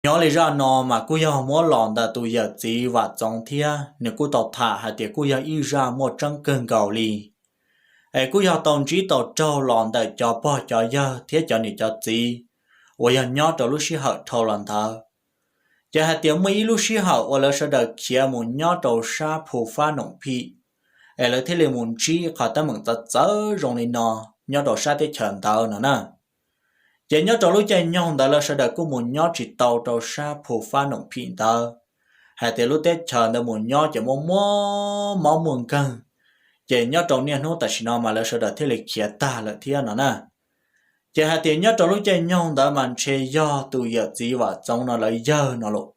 Nyob li zaj no mas kuj yog muab los ntawm tus yawm txiv Vam Txoov thiab, nws kuj tau tham hais tias kuj yog ib zaj muaj tseeb kawg nkaus li. Es kuj yog tau ntsib tau raug los ntawm cov pog cov yawg thiab cov niam cov txiv uas yog nyob rau lub sij hawm dhau los ntawd. Ces hais tias muaj ib lub sij hawm uas lawv sawv daws khiav mus nyob rau sab Phu Fab Noom Phim, es lawv thiaj li mus ntsib qhov teeb meem txawv txawv zoo li no nyob rau sab teb chaws ntawd no na. Ces nyob rau lub caij nyoog ntawd lawv sawv daws kuj mus nyob tsis tau rau sab Phu Fab Noom Phim ntawd, hais tias lub teb chaws ntawd mus nyob ces muaj muaj mob muaj nkeeg. Ces nyob rau niaj hnub tam sim no mas lawv sawv daws thiaj li khiav tag lawm thiab no na. Ces hais tias nyob rau lub caij nyoog ntawd mas ntshe yog tus yawm txiv Vam Txoov no lawv yawg no los,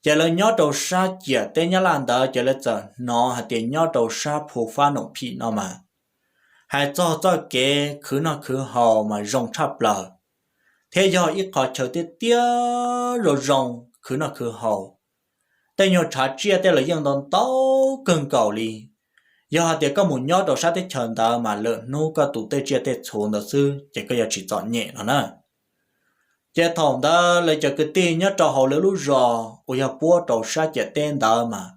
ces lawv nyob rau sab ciam teb Nyab Laj ntawd ces lawv txawm hnov hais tias nyob rau sab Phu Fab Noom Phim no mas hais txog txoj kev khwv noj khwv haus mas zoo tshaj plaws, thiab yog ib qho chaw tiaj tiaj zoo zoo khwv noj khwv haus. Tej nyuag tshav tsiaj tej los yeej ntau ntau kawg nkaus li. Yog hais tias koj mus nyob rau sab teb chaws ntawd mas lwm hnub koj tus tej tsiaj tej txhu ntawd xwb ces koj yuav tsis txom nyem no na. Ces thaum ntawd lawv cov kwv tij nyob rau hauv lawv lub zos uas yog puab rau sab ciam teb ntawd mas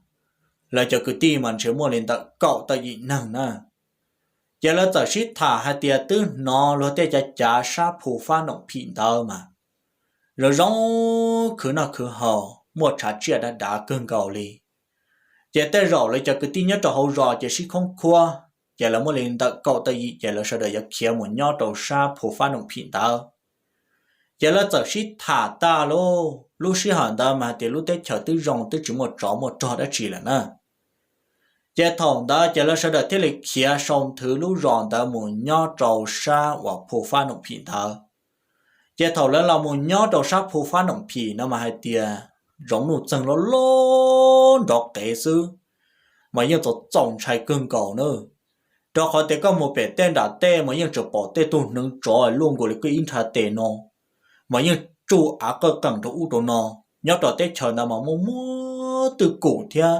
lawv cov kwv tij mas ntshe muaj li ntawm kaum tawm yim neeg na. Ces lawv txawm sib tham hais tias twb hnov luag tej cav cav sab Phu Fab Noom Phim ntawd mas zoo zoo khwv noj khwv haus, muaj tshav tsiaj dav dav kawg nkaus li. Ces tej zaum lawv cov kwv tij nyob rau hauv zos ces sib khoob khuab, ces lawv muaj li ntawm kaum tawm yim ces lawv sawv daws yuav khiav mus nyob rau sab Phu Fab Noom Phim ntawd. Ces lawv txawm sib tham tag lauj, lub sij hawm ntawd mas hais tias lub teb chaws twb zoo twb tsis muaj tsov muaj rog dab tsi lawm na. Ces thaum ntawd ces lawv sawv daws thiaj li khiav sau nthwv lub zos ntawd mus nyob rau sab uas Phu Fab Noom Phim ntawd. Ces thaum lawv los mus nyob rau sab Phu Fab Noom Phim no mas hais tias zoov nuj txeeg loj loj nrov qev xwb, mas yeej txaus txaus ntshai kawg nkaus na. Rau qhov tias koj mus pem tej nram tej mas yeej tseem pom tej tug hneev tsov luaj nkaus li koj ib nrhav tes no, mas yeej tsuj av qawj qeem rau ub rau no. Nyob rau teb chaws ntawd mas muaj muaj twj kum thiab,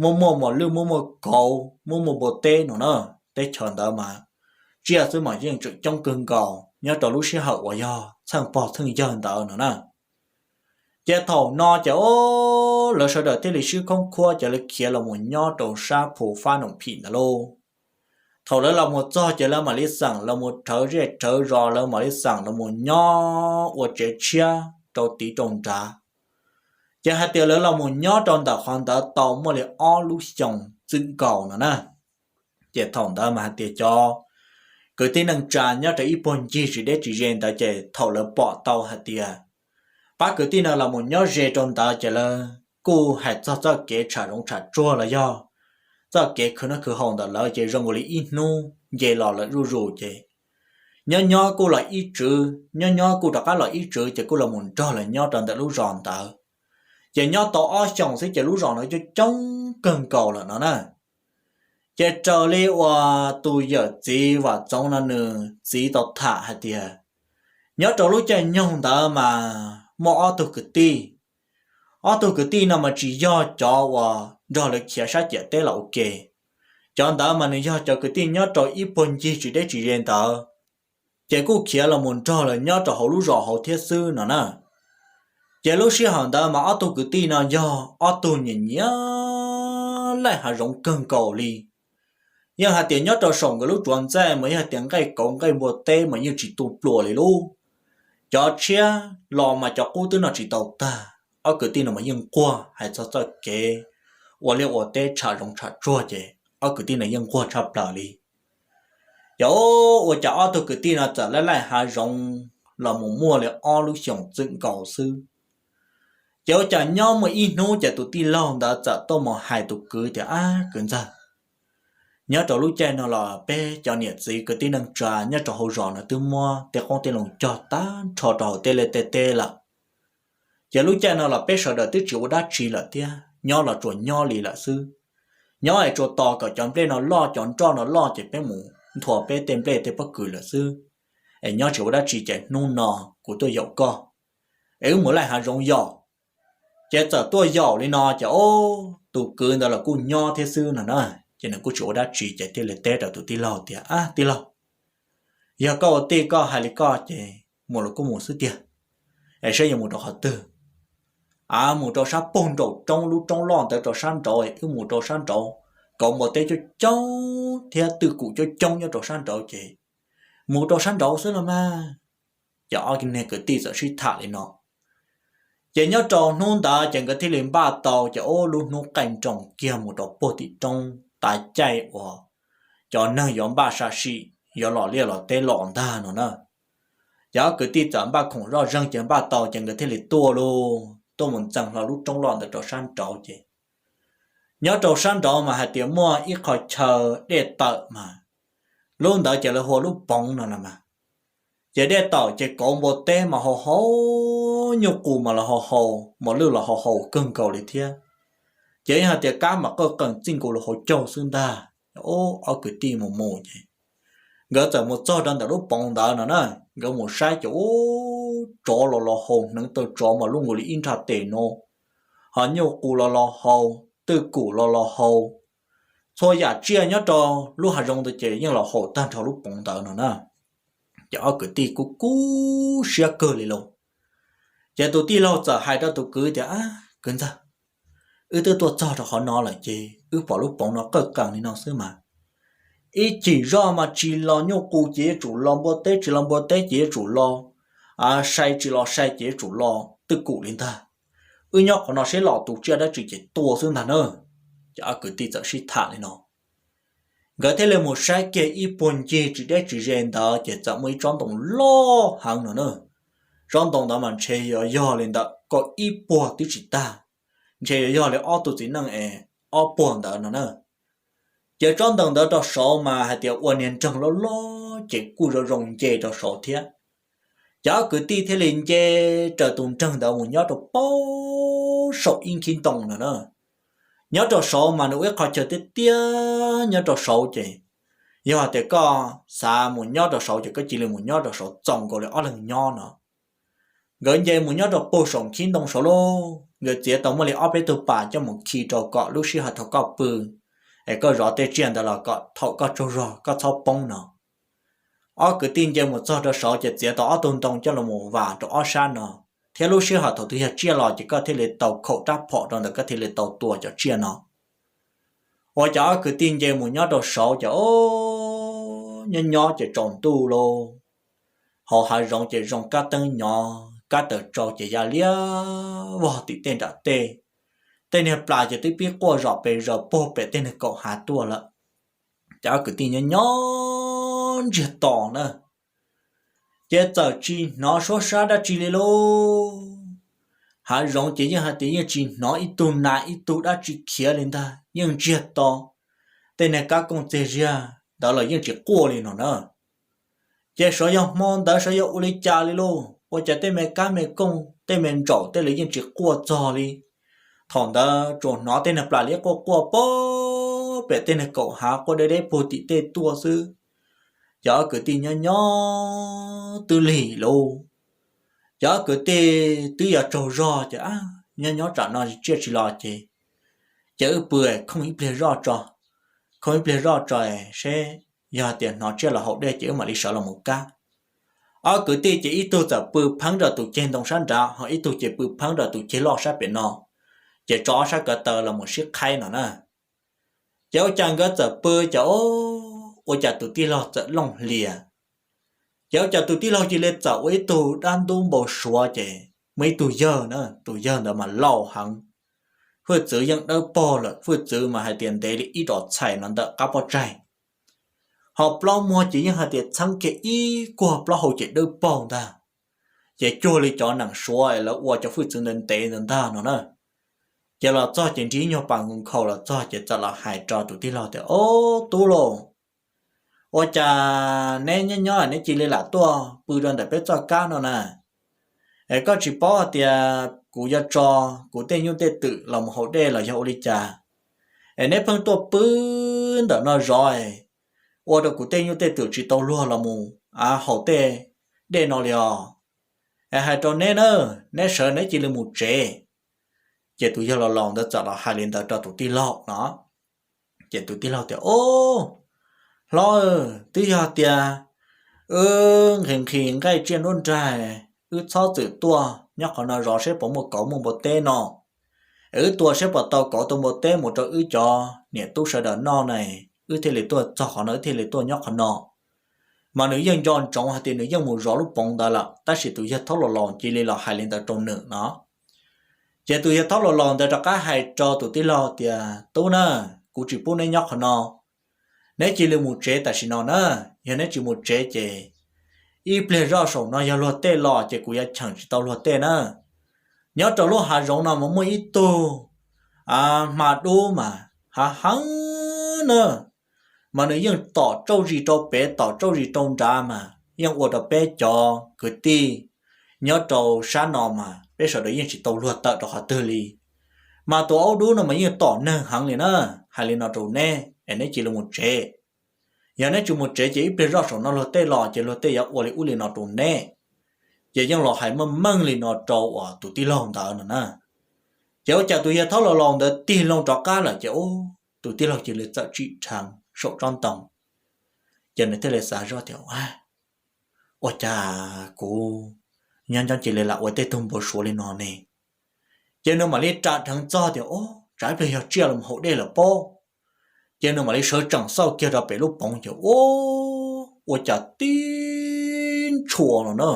muaj muaj mos lwj, muaj muaj kauv, muaj muaj npua teb no na. Teb chaws ntawd mas tsiaj xwb mas yeej tseem coob kawg nkaus nyob rau lub sij hawm uas yog txheej pog txheej yawg ntawd no na. Ces thaum no ces o, lawv sawv daws thiaj li sib khoob khuab ces lawv khiav los mus nyob rau sab Phu Fab Noom Phim ntawd lauj. Thaum lawv los mus txog ces lawv mam li xeem los mus rhawv zej rhawv zos, lawv mam li xeem los mus nyob ua tsev tshiab rau tiv rau nrad. Ces hais tias lawv los mus nyob rau ntawm qhov ntawd tau muaj li ob lub xyoos txwm nkaus no na. Ces thaum ntawd mas hais tias cov kwv tij neej tsa nyob rau ib puag ncig tsis deb tsis ze ntawd ces thaum lawv pom tau hais tias pab kwv tij no los mus nyob ze rau ntawd ces lawv kuj hais txog txoj kev tsham zoov tsham tsuag los yog txoj kev khwv noj khwv haus ntawm lawv ces zoo nkaus li ib hnub nce los lawm zuj zus ces nyob nyob kuj los ib tswv, nyob nyob kuj rov qab los ib tswv ces kuj los mus nrog lawv nyob rau ntawm lub zos ntawd. Ces nyob tau ob xyoos xwb ces lub zos no coob coob kawg nkaus lawm no na. Ces raws li uas tus yawm txiv Vam Txoov no nws txiv tau tham hais tias nyob rau lub caij nyoog ntawd mas muaj ob tug kwv tij. Ob tug kwv tij no mas tsis yog cov uas nrog lawv khiav sab ciam teb los ua ke. Cov ntawd mas nws yog cov kwv tij nyob rau ib puag ncig tsis deb tsis ze ntawd, ces kuj khiav los mus nrog lawv nyob rau hauv lub zos hauv thiab xwb no na. Ces lub sij hawm ntawd mas ob tug kwv tij no yog ob tug nyiam nyiam laij hav zoov kawg nkaus li. Yeej hais tias nyob rau saum nkawd lub tsuav ntxaij mas yeej hais tias nqaij kauv nqaij npua teb mas yeej tsis tu pluas li lauj. Cov tshiab los mas cov qub twb noj tsis tau tag, ob kwv tij no mas yeej nquag hais txog txoj kev ua liaj ua teb tsham zoov tsham tsuag ces ob kwv tij no yeej nquag tshaj plaws li. Ces ua cas ob tug kwv tij no txawm laij laij hav zoov los mus muaj li ob lub xyoos txwm nkaus xwb. Ces ua cas nyob muaj ib hnub ces tus tij laug ntawd txawm tuaj mus hais tus kwv tias, Ab kwv ntxawg, nyob rau lub caij no los peb cov niam txiv kwv tij neej tsa nyob rau hauv zos no twb muab tej qoob tej loo cog tag nrho rau hauv tej liaj tej teb lawm. Ces lub caij no los peb sawv daws twb tsis ua dab tsi lawm thiab, nyob los tsuas nyob li lawm xwb. Nyob es tsuas tos kom cov nplej no loj cov nroj no loj ces peb mus nthua peb tej nplej tej pob kws lawm xwb. Es nyob tsis ua dab tsi ces hnub no kuv tuaj yaum koj, es wb mus laij hav zoov yaum. Ces txawm tuaj yaum li no ces o, tus kwv ntawd los kuj nyob thiab xwb no na. Ces nws kuj tsis ua dab tsi ces thiaj li teb rau tus tij laug tias, Ab tij laug, yog koj ua tij koj hais li koj ces mus los kuj mus xwb tiag, es saib yuav mus rau qhov twg. mus rau sab pug nraum roob, lub roob loj ntawd rau sab nraud, wb mus rau sab nraud, kauv npua teb coob coob thiab twj kum coob coob nyob rau sab nraud ces mus rau sab nraud xwb los mas. Ces ob niag kwv tij txawm sib tham li no. Ces nyob rau hnub ntawd ces nkawd thiaj li npaj tau ces ub lub hnub qaij nroos kiag mus rau puag tim roob tav caij uas cov neeg yuav npaj sam sim yuav los liaj los teb los ntag no na. Ces ob kwv tij txawm npaj khoom zoj zeeg ces npaj tau ces nkawd thiaj li tuaj lauj, tuaj mus ntxees hlo lub roob loj ntawd rau sab nraud ces nyob rau sab nraud mas hais tias muaj ib qho chaw dej tawm mas lub ntawd ces lawv hu ua lub poov no na mas. Ces dej tawm ces kauv npua teb mas hau hau, nyuj qus mas los hau hau, mos lwj los hau hau kawg nkaus li thiab. Ces yog hais tias kab mas qawj qees txij nkaus lub hauv caug xwb ntag. Ub, ob kwv tij mus mus ces nkawd txawm mus txog rau ntawm lub poov ntawd no na, nkawd mus saib ces ub, tsov los los haus, hneev taw tsov mas luaj nkaus li ib nrhaj tes no, ho nyuj qus los los haus, twj kum los los haus, txhua yam tsiaj nyob rau lub hav zoov ntawd ces yeej los haus tag nrho lub poov ntawd no na. Ces ob kwv tij kuj kub siab kawg li lauj. Ces tus tij laug txawm hais rau tus kwv tias, Ab kwv ntxawg, wb twb tuaj txog rau qhov no lawm ces wb pom lub poov no qawj qees li no xwb mas, ib chim zoj mas tsis los nyuj qus ces yuav tsum los npua teb, tsis los npua teb ces yuav tsum los sai, tsis los sai ces yuav tsum los twj kum li ntag. Wb nyob qhov no seb los tus tsiaj dab tsi ces tua xwb ntag na. Ces ob kwv tij txawm sib tham li no. Nkawd thiaj li mus saib kiag ib puag ncig tsis deb tsis ze ntawd ces txawm muaj ib tsob ntoo loj heev no na. Tsob ntoo ntawd mas ntshe yuav yog li ntawm kaum ib puag twb tsis tag, ntshe yuav yog li ob tug txiv neej es ob puag ntawd no na. Ces tsob ntoo ntawd rau saud mas hais tias ua niag nreeg loj loj ces kuj zoo zoo nce rau saud thiab. Ces ob kwv tij thiaj li nce raws tus nreeg ntawd mus nyob rau pab saum ib nkhib ntoo no na. Nyob rau saud mas nws ua ib qho chaw tiaj tiaj nyob rau saud ces yog hais tias koj xav mus nyob rau saud ces koj cia li mus nyob rau saud txaus nkaus li ob leeg nyob no. Nkawd nce mus nyob rau puag saum nkhib ntoo saud lauj, nkawd txiav tau muaj li ob peb tug pas coj mus khi rau kom lub sij hawm thaum koj pw es koj zov tej tsiaj ntawd los kom thaum koj tsaug zog koj txhob poob no. Ob kwv tij nce mus txog rau saud ces txiav tau ob tug ntoo coj los mus vam rau ob sab no, thiab lub sij hawm thaum twg yog tsiaj los ces koj thiaj li tau khaum rab phom rau ntawd koj thiaj li tau tua cov tsiaj no. Ua cas ob kwv tij nce mus nyob rau saud ces o, nyob nyob ces tsaus ntuj lauj, hauv hav zoov ces zoo kab teeb nyov, kab taws tsau ces ya liab vog tim tej nram tej, tej niag plas ces twb pib quaj zom pes zaws puag pem tej niag kaum hav tuaj lawm. Ces ob kwv tij nyob nyob ntsiag to na, ces txawm tsis hnov suab sab dab tsi li lauj. Hav zoov ces yeej hais tias yeej tsis hnov ib tug nas ib tug dab tsi khiav li ntag, yeej ntsiag to. Tej niag kab kooj txiag ziag ntawd los yeej tsis quaj li no na. Ces sav yog hmo ntawd sav yog ua li cas li lauj, ua cas tej me kab me kooj tej me ntsaum tej li yeej tsis quaj txog li. Thaum ntawd tsuas hnov tej niag plas liab quaj quaj puag pem tej niag kaum hav quaj deb deb puag tim tej tuaj xwb. Ces ob kwv tij nyob nyob twb lig lauj. Ces ob kwv tij twb yuav tsaug zog ces nyob nyob tsam no tsiaj tsis los ces, ces wb pw khooj ib pliag zoj tso, khooj ib pliag zoj tso seb yog tias hnov tsiaj los haus dej ces wb mam li sawv los mus kab. Ob kwv tij ces ib tug txawm pw pheeb rau tus ceg ntoo sab nrad ho ib tug ces pw pheeb rau tus ceg loj sab pem no, ces tso ob sab ko taw los mus sib qhaib no na. Ces ua cas nkawd txawm pw ces o, ua cas tus tij laug txawm looj hlias. Ces ua cas tus tij laug cia li txawm ua ib tug dab ntub npau suav ces muaj ib tug yawg na, tus yawg ntawd mas laus heev, hwj txwv yeej dawb paug lawm, hwj txwv mas hais tias ntev li ib dos txhais no ntawm qab pob tsaig, ho plaub muag ces yeej hais tias txheeb kiag ib kuag, plaub hau ces dawb paug ntag, ces cuag li cov neeg suav es lawv ua cov hwj txwv ntev ntev ntawd ntag no na. Ces los txog ces nrig nyuag pas nkhaus los txog ces txawm los hais rau tus tij laug tias, Ob tub lauj, ua cas neb nyob nyob neb cia li lam tuaj pw rau ntawm peb txoj kab no na? Es koj tsis paub hais tias kuv yuav tso kuv tej nyuj tej twm los mus haus dej los yog ua li cas? Es neb pheej tuaj pw ntawm no zov, ua rau kuv tej nyuj tej twm tsis tau luag los mus haus tej dej no li os. Es hais rau neb na, neb sawv neb cia li mus tsev. Ces tus yawg laus laus ntawd txawm los hais li ntawd rau tus tij laug no. Ces tus tij laug tias, Ob, hlob, twb yog tias wb nqhis nqhis nqaij tsiaj nruab nrag, wb txhob txwm tuaj nyob qhov no zov seb puas muaj kauv muaj npua teb no, es wb tua seb puas tau kauv tau npua teb mus rau wb cov niam tub sawv daws noj na, wb thiaj li tuaj txog qhov no, wb thiaj li tuaj nyob qhov no. Mas nws yeej nco ntsoov hais tias nws yeej mus zov lub poov ntawd lawm, tab sis tus yawg thaub laus laus cia li los hais li ntawd rau nws no. Ces tus yawg thaub laus laus ntawd rov qab hais rau tus tij laug tias, Tub na, kuv tsis pub neb nyob qhov no, neb cia li mus tsev tam sim no na. Yog neb tsis mus tsev ces ib pliag zoj saum no yog luag tej los ces kuv yuav cheem tsis tau luag tej na. Nyob rau lub hav zoov no mas muaj ib tug hma dub mas hav heev na, mas nws yeej tom tsauj zis rau pem tom tsauj zis rau nrad mas yeej ua rau peb cov kwv tij nyob rau sab no mas peb sawv daws yeej tsis tau luag tawm rau qhov twg li. Mas tus aub dub no mas yeej tom neeg heev li na. Hais li no rau neb es neb cia li mus tsev. Yog neb tsis mus tsev ces ib pliag zoj saum no luag tej los ces luag tej yuav ua li ub li no rau neb. Ces yeej los hais meej meej li no rau uas tus tij laug ntawd no na. Ces ua cas tus yawg thaub laus laus ntawd tig loo rov qab lawm ces tus tij laug cia li txawm tsim dheev saum tsob ntoo. Ces nws thiaj li xav zoj tias, Ua cas kuv nyob nyob cia li lam ua tej tug npau suav li no ne? Ces nws mam li ram dheev txog tias, Ub, tsam ib pliag yog tsiaj los haus dej lawm pob. Ces nws mam li sawv tsees xauj kiag rau pem lub poov ces ub, ua cas tib ntshua no na,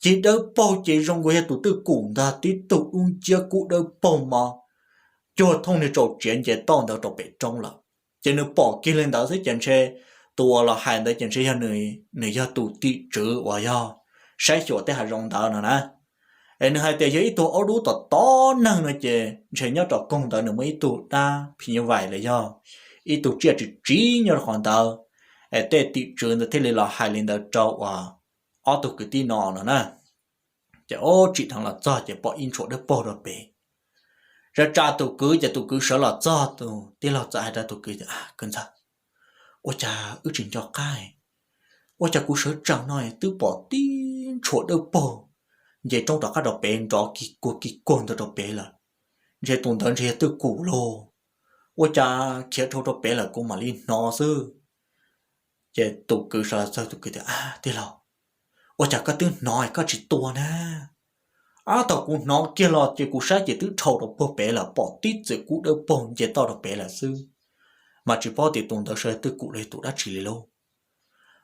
ces dawb paug ces zoo nkaus yog tus twj kum ntag, tib tug dub nciab kub dawb paug mos cuag thooj niag tsaus txiav nce toj ntawd rau pem roob lawm. Ces nws pom kiag li ntawd xwb ces ntshe tus uas los hais ntawd ces ntshe yog nws, nws yog tus tim tswv uas yog saib xyuas tej hav zoov ntawd no na. Es nws hais tias yog ib tug aub dub tom tom neeg no ces ntshe nyob rau koog ntawd nws muaj ib tug dab phim nyuj vais los yog ib tug tsiaj tsiv tsiv nyob rau qhov ntawd. Es tej tim tswv ntawd thiaj li los hais li ntawd rau uas ob tug kwv tij no no na. Ces ub, tsim dheev los txog ces pom ib ntshua dawb paug rau pem. Tsa tsa tus kwv ces tus kwv sawv los txog, tus tij laug txawm hais rau tus kwv tias, Kwv ntxawg, ua cas wb tsis nco qab, ua cas kuv sawv tsees no twb pom tib ntshua dawb paug nce roob rov qab rau pem nrov kis kuag kis kuag ntawd rau pem lawm. Ntshe tus ntawd ntshe yog twj kum lauj. Ua cas khiav dhau rau pem lawm kuv mam li hnov xwb. Ces tus kwv sawv los txog tus kwv tias, Tij laug, ua cas koj twb hnov koj tsis tua na? Ab, thaum kuv hnov kiag los ces kuv saib ces twb dhau rau puag pem lawm, pom tib txwm kub dawb paug nce toj rau pem lawm xwb, mas tsis paub tias tus ntawd sawv twj kum los yog tus dab tsi li lauj.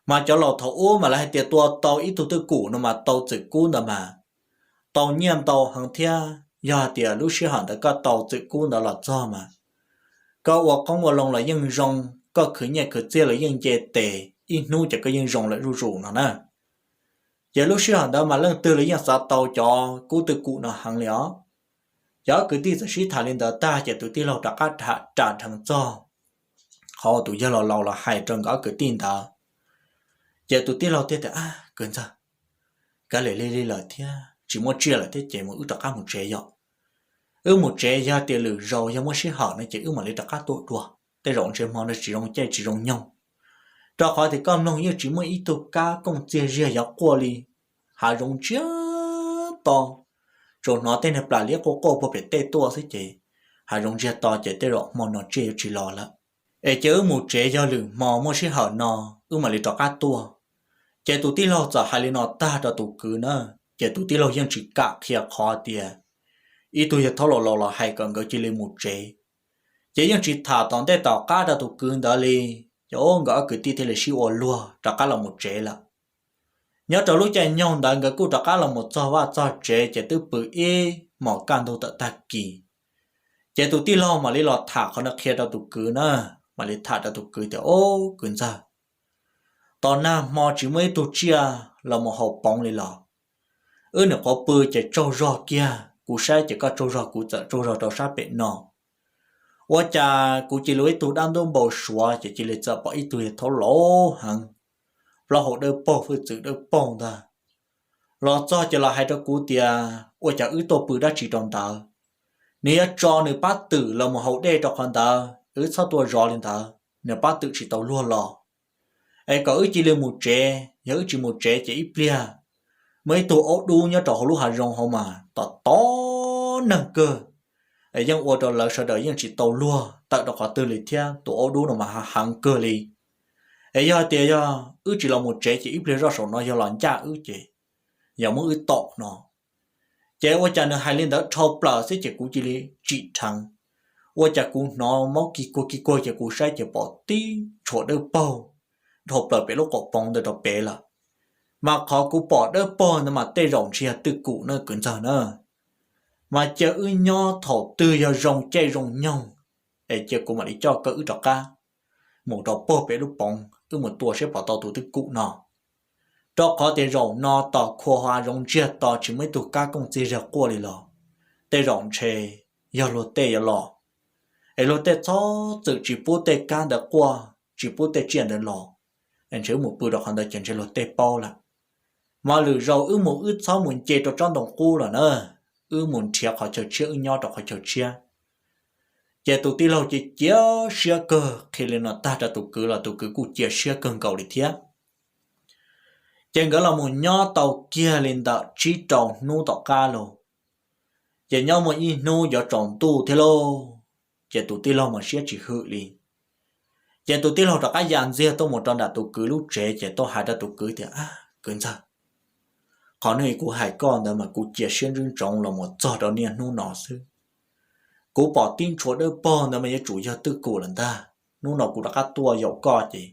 Mas cov laus thaum ub mas lawv hais tias tua tau ib tug twj kum no mas tau txwm kub ntawd mas tau nyiaj ntau heev thiab. Yog hais tias lub sij hawm ntawd koj tau txwm kub ntawd los txog mas koj ua qoob ua loo los yeej zoo, koj khwv nyiaj khwv txiaj los yeej nce tes, ib hnub ces koj yeej zoo lawm zuj zus no na. Ces lub sij hawm ntawd mas leej twg los yeej xav tau cov kub twj kum no heev li os. Cov kwv tij txawm sib tham li ntawd tag ces tus tij laug rov qab ram dheev txog qhov tus yawg laus laus los hais rau nkawd ob kwv tij ntawd. Ces tus tij laug thiaj tias, Kwv ntxawg, kav liam li li lawm thiab tsis muaj tsiaj lawm thiab ces mus wb rov qab mus tsev yom. Wb mus tsev, yog tias lwm zaus yog muaj sij hawm no ces wb mam li rov qab tuaj dua. Tej zaum ntshe hmo no tsis zoo caij tsis zoo nyoog, rau qhov tias koj mloog yeej tsis muaj ib tug kab kooj txiag ziag yuav quaj li. Hav zoov ntsiag to, tsuas hnov tej niag plas liab quaj quaj puag pem tej tuaj xwb ces hav zoov ntsiag to ces tej zaum hmo no tsiaj yuav tsis los lawm. Es cia wb mus tsev, yog lwm hmo muaj sij hawm no wb mam li rov qab tuaj. Ces tus tij laug txawm hais li no tag rau tus kwv na, ces tus tij laug yeej tsis kam qhia qhov tias ib tug yawg thaub laus laus los hais kom nkawd cia li mus tsev. Ces yeej tsis tham tom ntej tom qab rau tus kwv ntawd li. Ces ub, nkawd ob kwv tij thiaj li sib ua luag rov qab los mus tsev lawm. Nyob rau lub caij nyoog ntawd nkawd kuj rov qab los mus txog vaj txog tsev ces twb pw ib hmos kaj ntug tawm tag kis. Ces tus tij laug mam li los tham qhov no qhia rau tus kwv na, mam li tham rau tus kwv tias, Ub, kwv ntxawg, tos nag hmo tsis muaj ib tug tsiaj los mus haus poov li los. Wb nyuam qhuav pw ces tsaug zog kiag, kuv saib ces koj tsaug zog kuv txawm tsaug zog rau sab pem no. Ua cas kuv cia li ua ib tug dab ntub npau suav ces cia li txawm pom ib tug yawg thaub laus heev, plaub hau dawb paug, hwj txwv dawb paug ntag, los txog ces los hais rau kuv tias ua cas wb tuaj pw dab tsi rau ntawd, nws yuav tso nws pab twm los mus haus dej rau qhov ntawd, wb txhob tuaj zov li ntawd, nws pab twm tsis tau luag los. Es kom wb cia li mus tsev, yog wb tsis mus tsev ces ib pliag muaj ib tug aub dub nyob rau hauv lub hav zoov hauv mas tom tom neeg kawg, es yeej ua rau lawv sawv daws yeej tsis tau luag tawm rau qhov twg li thiab, tus aub dub no mas hav heev kawg li. Es yog hais tias yog wb tsis los mus tsev ces ib pliag zoj saum no yog los ncaj wb ces yog muab wb tom no. Ces ua cas nws hais li ntawd dhau plaws xwb ces kuv cia li tsim dheev. Ua cas kuv hnov maub kis kuag kis kuag ces kuv saib ces pom tib tshuav dawb paug dhau plaws pem lub qaum poov ntawd rau pem lawm. Mas qhov kuv pom dawb paug ntawd mas tej zaum ntshe yog twj kum na kwv ntxawg na. Mas cia wb nyob thaum twg yog zoo caij zoo nyoog es cia kuv mam li coj koj wb rov qab mus rau puag pem lub poov wb mus tua seb puas tau tus twj kum no. Rau qhov tias zaum no tos khua hav zoov ntsiag to tsis muaj ib tug kab kooj txiag zag quaj li los, tej zaum ntshe yog luag tej yuav los, es luag tej txhob txwm tsis pub tej kab ntawd quaj tsis pub tej tsiaj ntawd los, es ntshe wb mus pw rau qhov ntawd ces ntshe luag tej paub lawm. Mas lwm zaus wb mus wb txhob mus nce rau tsob ntoo qub lawm na, wb mus nrhiav qhov chaw tshiab wb nyob rau qhov chaw tshiab. Ces tus tij laug cia cia siab kawg qhia li no tag rau tus kwv los tus kwv kuj cia siab kawg nkaus li thiab. Ces nkawd los mus nyob tau kiag li ntawm tsib rau hnub tom qab lauj, ces nyob muaj ib hnub yuav tsaus ntuj thiab lauj, ces tus tij laug mas siab tsis hwm li. Ces tus tij laug rov qab ya ntxiag tuaj mus rau nram tus kwv lub tsev ces tuaj hais rau tus kwv tias, Kwv ntxawg, qhov no kuv hais koj ntawd mas kuv cia siab ntsoov ntsoov los mus txog rau niaj hnub no xwb. Kuv pom tib ntshuav dawb paug ntawd mas yuav tsum yog twj kum lawm ntag. Hnub no kuv rov qab tuaj yaum koj ces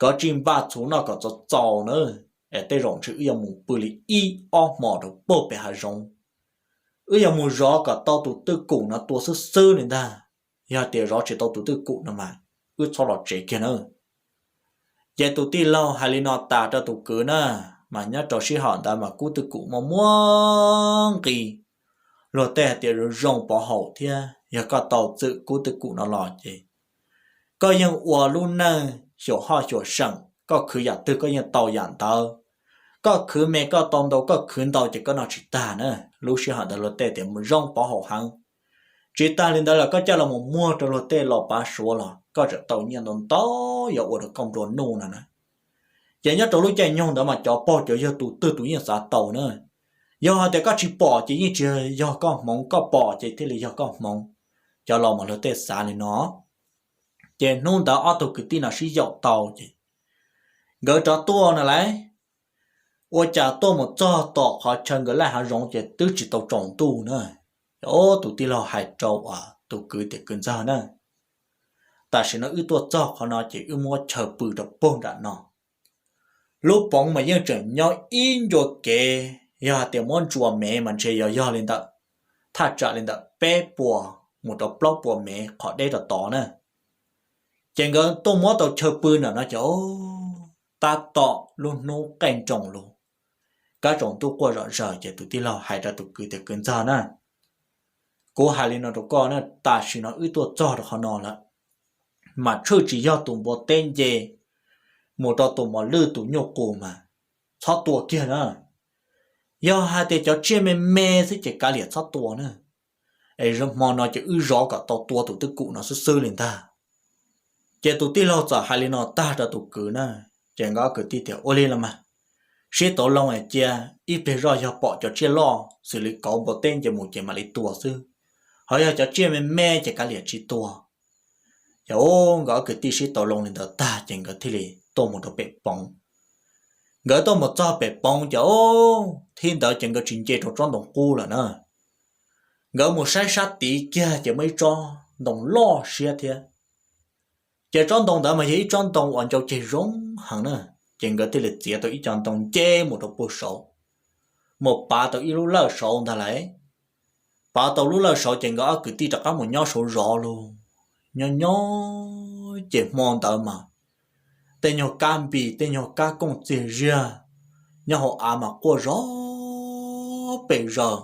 koj tsij npaj txhuv noj kom txaus txaus na, es tej zaum ntshe wb yuav mus pw li ib ob hmos rau puag pem hav zoov. Wb yuav mus zov kom tau tus twj kum no tua xwb xwb li ntag. Yog tias zov tsis tau tus twj kum no mas wb txhob los tsev kiag na. Ces tus tij laug hais li no tas rau tus kwv na, mas nyob rau sij hawm ntawd mas kub twj kum muaj muab nqis, luag tej hais tias zoo zoo pov haum thiab, yog koj tau txwm kub twj kum no los ces koj yeej ua lub neej xyuam hoj xyuam seem, koj khwv yam twg koj yeej tau yam ntawd. Koj khwv me koj tau ntau, koj khwv ntau ces koj noj tsis tag na. Lub sij hawm ntawd luag tej tias zoo pov haum heev. Tsis tag li ntawd los koj coj los mus muag rau luag tej los pav suav los koj tseem tau nyiaj ntau ntau yuav ua rau koj nplua nuj no na. Ces nyob rau lub caij nyoog ntawd mas cov paug cov yawg tus twg tus yeej xav tau na. Yog hais tias koj tsis pom ces yeej tsis yog koj hmoov, koj pom ces thiaj li yog koj hmoov. Cov laus mas luag tej xav li no. Ces hnub ntawd ob tug kwv tij no sib yaum tau ces nkawd rov tuaj no lauj, ua cas tuaj mus txog tom qhov chaw nkawd laij hav zoov ces twb tsis tau tsaus ntuj na. Tus tij laug hais rau tus kwv tias, Kwv ntxawg na, tam sim no wb tuaj txog qhov no ces wb muab chaw pw rau puag nram no. Lub poov mas yeej tseem nyob ib ncua kev, yog hais tias muab ntsuas mev mas ntshe yog yog li ntawm, thaj tsam li ntawm peb puas mus rau plaub puas mev qhov deb rau tod na. Ces nkawd tuaj muab tau chaw pw ntawm no ces tab tom lub hnub qaij nroos lug, kab tsaus ntuj quaj zom zaws ces tus tij laug hais rau tus kwv tias, Kwv ntxawg na, kuv hais li no rau koj na, tam sim no wb tuaj txog rau qhov no lawm, mas tshwj tsis yog tus npua teb nce mus rau tus mos lwj tus nyuj qus mas txhob tua kiag na. Yog hais tias cov tsiaj me me xwb ces kav liam txhob tua na. Es hmo no ces wb zov kom tau tua tus twj kum no xwb xwb li ntag. Ces tus tij laug txawm hais li no tag rau tus kwv na, ces nkawd ob kwv tij tias, Ua li los mas, sib tau loo es cia ib pliag zoj yog pom cov tsiaj loj xws li kauv npua teb nce mus ces mam li tua xwb, ho yog cov tsiaj me me ces kav liam tsis tua. Ces nkawd ob kwv tij sib tau loo li ntawd tag ces nkawd thiaj li tuaj mus rau pem poov. Nkawd tuaj mus txog pem poov ces thib ntawd ces nkawd tsis nce rau tsob ntoo qub lawm na. Nkawd mus saib sab tid kiag ces muaj ib tsob ntoo loj siab thiab. Ces tsob ntoo ntawd mas yog ib tsob ntoo uas ncau ceg zoo heev na. Ces nkawd thiaj li txiav tau ib co ntoo nce mus rau puag saud, mus pav tau ib lub lawj saud ntag lauj. Pav tau lub lawj saud ces nkawd ob kwv tij rov qab mus nyob saud zov lauj. Nyob nyob ces hmo ntawd mas tej nyuag kab npis tej nyuag kab kooj txiag ziag nyob hauv av mas quaj zom pes zaws,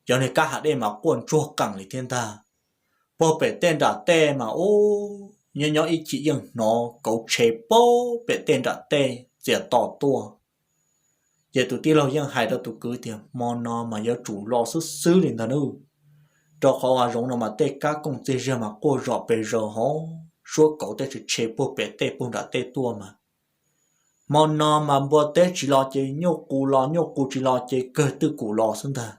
cov niag kab hav dej mas quaj ntsuag qees li thiab ntag. Puag pem tej nram tej mas ub, nyob nyob ib chim yeej hnov kauv tshe puag pem tej nram tej txias to tuaj. Ces tus tij laug yeej hais rau tus kwv tias, Hmo no mas yuav tsum los xwb xwb li ntag nawb, rau qhov hav zoov no mas tej kab kooj txiag ziag mas quaj zom pes zaws hov, suab kauv tej tshe tshe puag pem tej puag nram tej tuaj mas. Hmo no mas npua teb tsis los ces nyuj qus los, nyuj qus tsis los ces kawg twj kum los xwb ntag.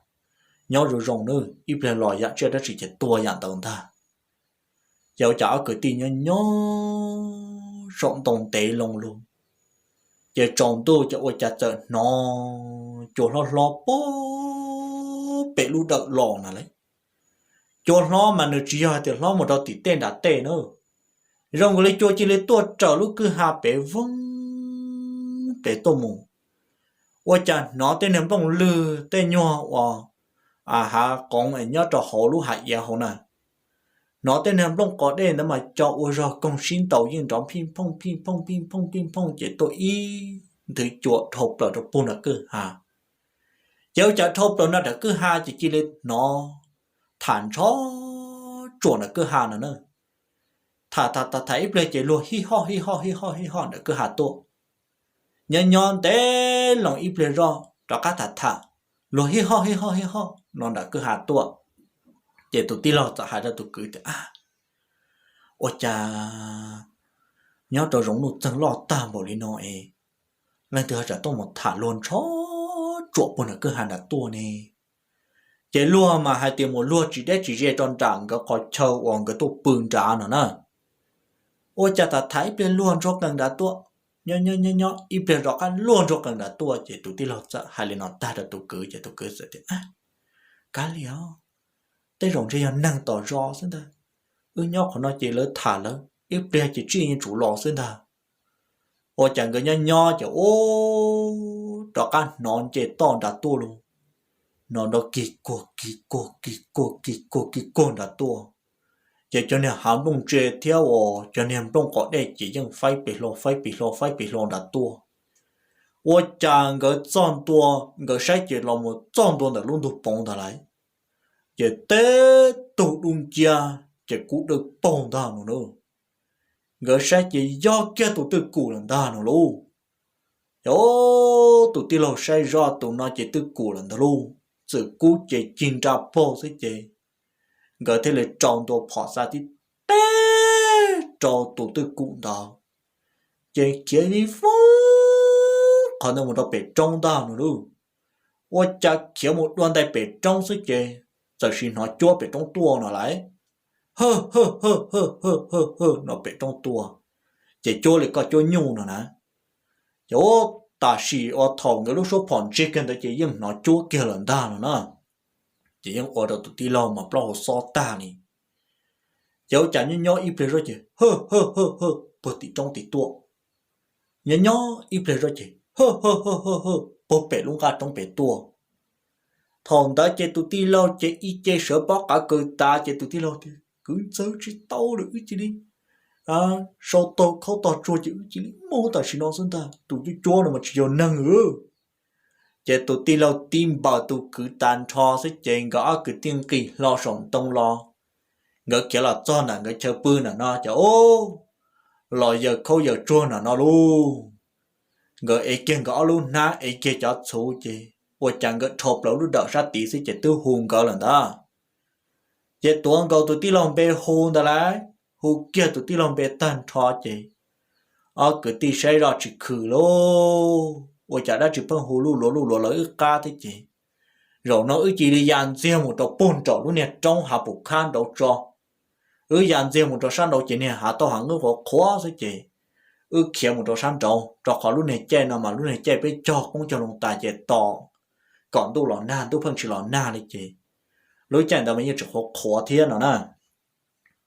Nyob zoo zoo nawb, ib pliag los yam tsiaj dab tsi ces tua yam ntawd ntag. Ces ua cas ob kwv tij nyob nyob saum ntoo ntev loo lug, ces tsaus ntuj ces ua cas txawm hnov cua hlob hlob puag pem lub dawm los na lawm. Cua hlob mas nws tsis yog hais tias hlob mus rau tim tej nram tej na, zoo nkaus li cua cia li tuaj raws lub kwj ha pem voob pem tuaj mus. Ua cas hnov tej niag nplooj lwg tej nyuag uas hav qoov nyob rau hauv lub hav iav hauv na, hnov tej niag nplooj qos dej ntawd mas co ua zog koog sib ntaus yeej nrov phij phooj phij phooj phij phooj phij phooj ces tuaj ib nthwv cua dhau plaws rau puag nram kwj ha. Ces ua cas dhau plaws no nram kwj ha ces cia li hnov tham ntsho tsuam nram kwj ha no na. Tham tham tham ib pliag ces luag hij hoj hij hoj hij hoj hij hoj nram kwj ha tuaj. Nyob nyob ntev loo ib pliag zoj rov qab tham tham, luag hij hoj hij hoj hij hoj no nram kwj ha tuaj. Ces tus tij laug txawm hais rau tus kwv tias, ua cas nyob rau zoov nuj txeeg loj tag npaum li no es leej twg ho tseem tuaj mus tham luag ntsho tsuam puag nram kwj ha nram tuaj ne? Ces luag mas hais tias mus luag tsis deb tsis ze rau nram nkawd qhov chaw uas nkawd tuaj pw nrad no na. Ua cas tham tham ib pliag luag ntsuag qees nrad tuaj, nyob nyob nyob ib pliag rov qab luag ntsuag qees nrad tuaj. Ces tus tij laug txawm hais li no tag rau tus kwv ces tus kwv txawm tias, kav liam, tej zaum ntshe yog neeg tom zos xwb ntag. Wb nyob qhov no ces lawv tham lawv ib pliag ces tsij yeej tsum los xwb ntag. Ua cas nkawd nyob nyob ces ub, rov qab hnov nce toj nrad tuaj lauj. Hnov nrov kis kuag kis kuag kis kuag kis kuag kis kuag nrad tuaj. Ces cov niag hav nplooj ntse thiab uas cov niag nplooj qos dej ces yeej faib pes hlo faib pes hlo faib pes hlo nrad tuaj. Ua cas nkawd txog ntua, nkawd saib ces los mus txog ntua ntawm lub ntug poov ntag lauj. Ces teb tug dub nciab ces kub dawb paug ntag no na. Nkawd saib ces yog kiag tus twj kum lawm ntag no lauj. Ces tus tij laug saib zoj tus no ces twj kum lawm ntag lauj, txwm kub ces cig nra paug xwb ces nkawd thiaj li rau ntua phom xa tib teg rau tus twj kum ntawd. Ces khiav li foob qhov ntawd mus rau pem roob ntag no lauj. Ua cas khiav mus dua ntais pem roob xwb ces txawm sim hnov cuab pem roob tuaj no lauj. Hawj hawj hawj hawj hawj hawj hawj no pem roob tuaj, ces cuab li koj cuab nyuj no na. Ces ub, tam sim uas thaum nkawd lub suab phom ntsig kiag ntawd ces yeej hnov cuab kiag lawm ntag no na. Ces yeej ua rau tus tij laug mas plaub hau xob tag li. Ces ua cas nyob nyob ib pliag zoj ces hawj hawj hawj hawj puag tim roob tim tuaj. Nyob nyob ib pliag zoj ces hawj hawj hawj hawj hawj puag pem lub nqaj roob pem tuaj. Thaum ntawd ces tus tij laug ces ib ce sawv pob qav kaws tas ces tus tij laug tias, kwv ntxawg, tsis tau lawm, wb cia li sau taug khaub tog tsuag ces wb cia li mus tam sim no xwb ntag, tus cuab cuab no mas tsis yog neeg. Ces tus tij laug tib npaws tus kwv tas nrho xwb ces nkawd ob kwv tij nqis hlo saum ntoo los. Nkawd khiav los txog ntawm nkawd chaw pw ntawm no ces ub, los yaws khaub yaws tsuag ntawm no lauj. Nkawd ev kiag nkawd ob lub hnab, ev kiag cov txhuv ces ua cas nkawd dhau plaws lub dawm sab tid xwb ces twb hu nkawd lawm ntag. Ces tuav nkaus tus tij laug npe hu ntawd lauj, hu kiag tus tij laug npe tag nrho ces ob kwv tij saib zoj tsis khwm lauj, ua cas dab tsi pheej hu luj luav luj luav lawv wb qab thiab ces, zaum no wb cia li ya ntxiag mus rau puag nraum lub niag roob hav pum khab nraud tso. Wb ya ntxiag mus rau sab nraud ces niag hav tauj hav nqeeb qhuav qhuav xwb ces wb khiav mus rau sab nraud, rau qhov lub niag caij no mas lub niag caij peb cog qoob cog loo tas ces tos kom ntuj los nag, ntuj pheej tsis los nag li ces lub caij ntawd mas yeej tseem qhuav qhuav thiab no na.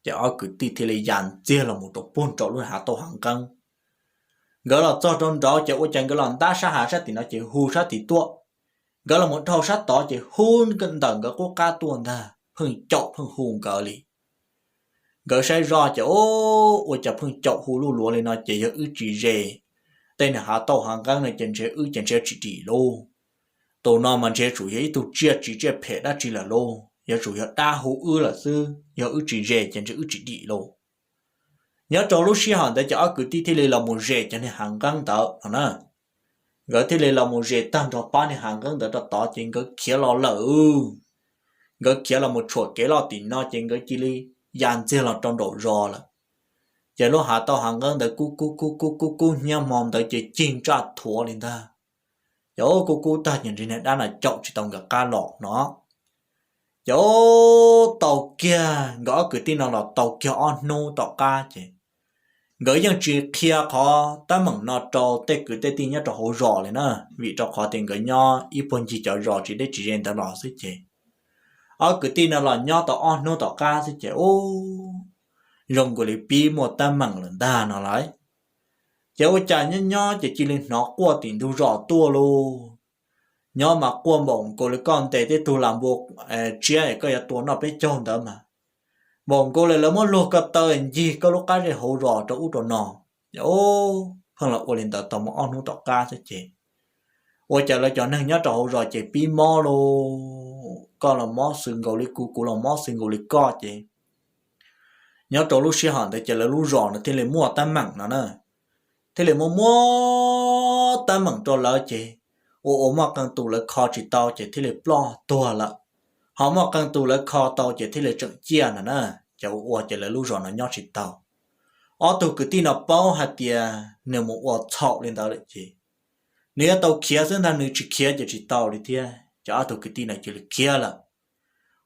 Ces ob kwv tij thiaj li ya ntxiag los mus rau puag nraum lub hav tauj hav nqeeb. Nkawd los txog rau nraud ces ua cas nkawd los ntab sab hav sab tim no ces hu sab tid tuaj. Nkawd los mus dhau sab tod ces hu ntawm nkawd qub qab tuaj ntag, pheej caum pheej hu nkawd li. Nkawd saib zoj ces ub, ua cas pheej caum hu luj luav li no ces yog wb tsis ze, tej niag hav tauj hav nqeeb no ces ntshe wb ces ntshe tsis dim lauj. Tus no mas ntshe tsum yog ib tug tsiaj tsiv tsiaj phem dab tsi lawm lauj, yuav tsum yog dab hu wb lawm xwb, yog wb tsis ze ces ntshe wb tsis dim lauj. Nyob rau lub sij hawm ntawd ces ob kwv tij thiaj li los mus zes cov niag hav nqeeb ntawd no na. Nkawd thiaj li los mus zes tag nrho pab niag hav nqeeb ntawd rau tod ces nkawd khiav los lawm. Nkawd khiav los mus tshuam kev loj tim no ces nkawd cia li ya ntxiag los rau nraum zos lawm. Ces lub hav tauj hav nqeeb ntawd kub kub kub kub kub kub hnyiab hmo ntawd ces cig ntsaj thuav li ntag. Ces ub, kub kub tag ces ntshe niag dab no caum tsis tau nkawd qab los no. Ces ub, tau kiag nkawd ob kwv tij no los tau kiag ob hnub tom qab ces nkawd yeej tsis qhia qhov teeb meem no rau tej kwv tej tij nyob rau hauv zos li na, vim rau qhov tias nkawd nyob ib puag ncig cov zos tsis deb tsis ze ntawd los xwb ces Ob kwv tij no los nyob tau ob hnub tom qab xwb ces ub, zoo nkaus li pib muaj teeb meem lawm ntag no lauj. Ces ua cas nyob nyob ces cia li hnov quaj tim ntug zos tuaj lauj. Nyob mas quaj npaum nkaus li koj ntes tej tug las npua tsiab es koj yuav tua noj peb caug ntawd mas, npaum nkaus li lawv muab luag ko taw ncig koj lub qab zej hauv zos rau ub rau no. Ces pheej los ua li ntawd tau muaj ob hnub tom qab xwb ces ua cas lawv cov neeg nyob rau hauv zos ces pib mob lauj. Koj los mob xws nkaus li kuv, kuv los mob xws nkaus li koj ces nyob rau lub sij hawm ntawd ces lawv lub zos no thiaj li muaj teeb meem no na, thiaj li muaj muaj teeb meem rau lawv ces ua ua muaj qee tus lawv kho tsis tau ces thiaj li ploj tuag lawm, ho muaj qee tus lawv kho tau ces thiaj li tseem ciaj no na. Ces ua ua ces lawv lub zos no nyob tsis tau. Ob tug kwv tij no paub hais tias nws mus ua txhaum li ntawd lawm ces nws yuav tau khiav xwb ntag, nws tsis khiav ces tsis tau li thiab. Ces ob tug kwv tij no cia li khiav lawm.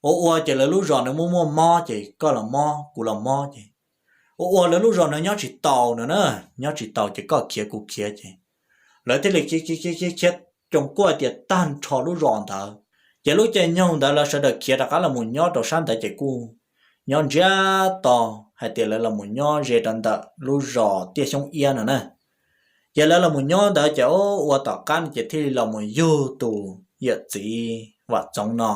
Ua ua ces lawv lub zos no muaj muaj mob ces koj los mob kuv los mob ces ua ua lawv lub zos no nyob tsis tau no na, nyob tsis tau ces koj khiav kuv khiav ces lawv thiaj li khiav khiav khiav khiav, coos kuaj tias tag nrho lub zos ntawd. Ces lub caij nyoog ntawd lawv sawv daws khiav rov qab los mus nyob rau sab ntawd ces kuj nyob ntsiag to hais tias lawv los mus nyob ze rau ntawm lub zos Tiaj Xyoob Iab no na. Ces lawv los mus nyob ntawd ces ua tom qab no ces thiaj li los mus yug tus yawm txiv Vam Txoov no.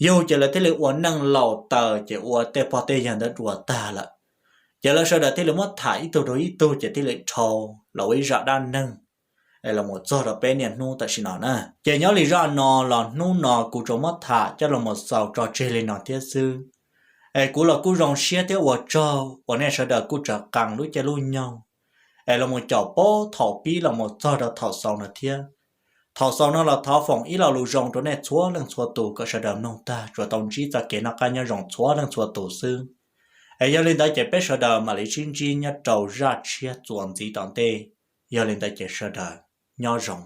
Yug ces lawv thiaj li ua neej laus taws ces ua tej pog tej yawg ntawd dua tag lawm. Ces lawv sawv daws thiaj li muab tham ib tug rau ib tug ces thiaj li dhau los ua ib zaj dab neeg es los mus txog rau peb niaj hnub tam sim no na. Ces nyob li zaj no los hnub no kuv tsuas muab tham coj los mus xaus tso tseg li no thiab xwb. Es kuv los kuj zoo siab thiab ua tsaug uas nej sawv daws kuj tseem qee lub caij lub nyoog es los mus caum pab thaum pib los mus txog rau thaum xaus no thiab. Thaum xaus no los thov foom ib lo lus zoo rau nej txhua leej txhua tus kom sawv daws mloog tag tsuas tau ntsib txoj kev noj qab nyob zoo txhua leej txhua tus xwb. Es yog li ntawd ces peb sawv daws mam li sib ntsib nyob rau zaj tshiab txuas ntxiv tom ntej. Yog li ntawd ces sawv daws nyob zoo.